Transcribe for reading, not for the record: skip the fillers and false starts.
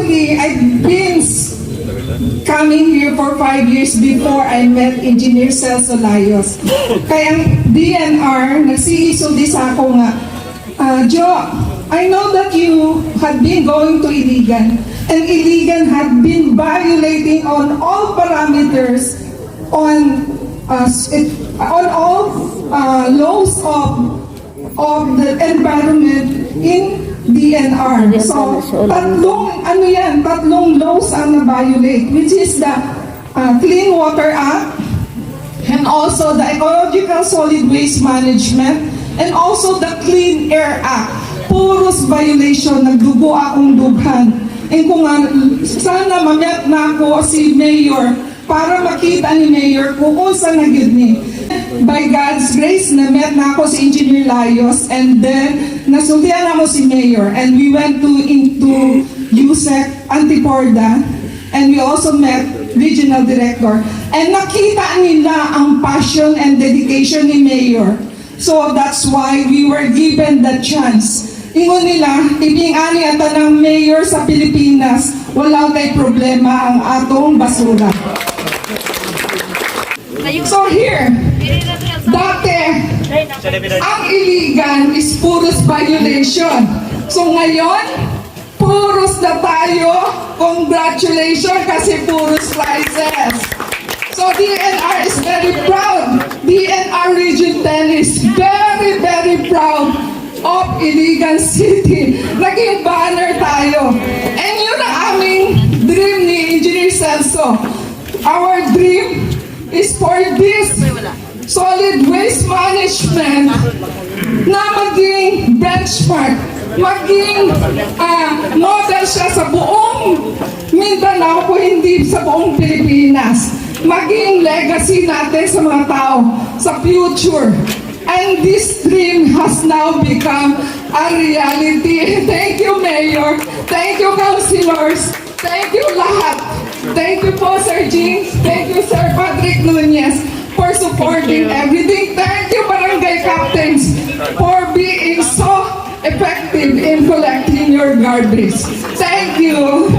Actually, I've been coming here for 5 years before I met Engineer Celso Layos. Kaya ang DENR, nagsige sulti sa ako nga, "Jo, I know that you had been going to Iligan and Iligan had been violating on all parameters on all laws of the environment in DENR." So, tatlong, ano yan, tatlong laws ang na-violate, which is the Clean Water Act, and also the Ecological Solid Waste Management, and also the Clean Air Act. Puros violation, nagdugo akong dughan. And kung nga, sana ma-meet nako si Mayor para makita ni Mayor kung unsa na gyud ni. By God's grace, na-met nako si Engineer Layos and then nasultihan namo si Mayor and we went to into USEC Antiporda and we also met Regional Director and nakita nila ang passion and dedication ni Mayor. So that's why we were given the chance. Ingon nila, ibing ani ang tanang mayor sa Pilipinas, wala kay problema ang atong basura. So here, dati, ang Iligan is puros violation. So ngayon, puros na tayo. Congratulations kasi puros prizes. So DENR is very proud. DENR Region 10 is very, very proud of Iligan City. Naging banner tayo. And yun ang aming dream ni Engineer Celso. Our dream is for this solid waste management na maging benchmark, maging model siya sa buong Mindanao kung hindi sa buong Pilipinas. Maging legacy natin sa mga tao sa future. And this dream has now become a reality. Thank you, Mayor. Thank you, councilors. Thank you lahat. Thank you po, Sir James. Thank you, Sir Patrick Nunez, for supporting everything. Thank you, barangay captains, for being so effective in collecting your garbage. Thank you.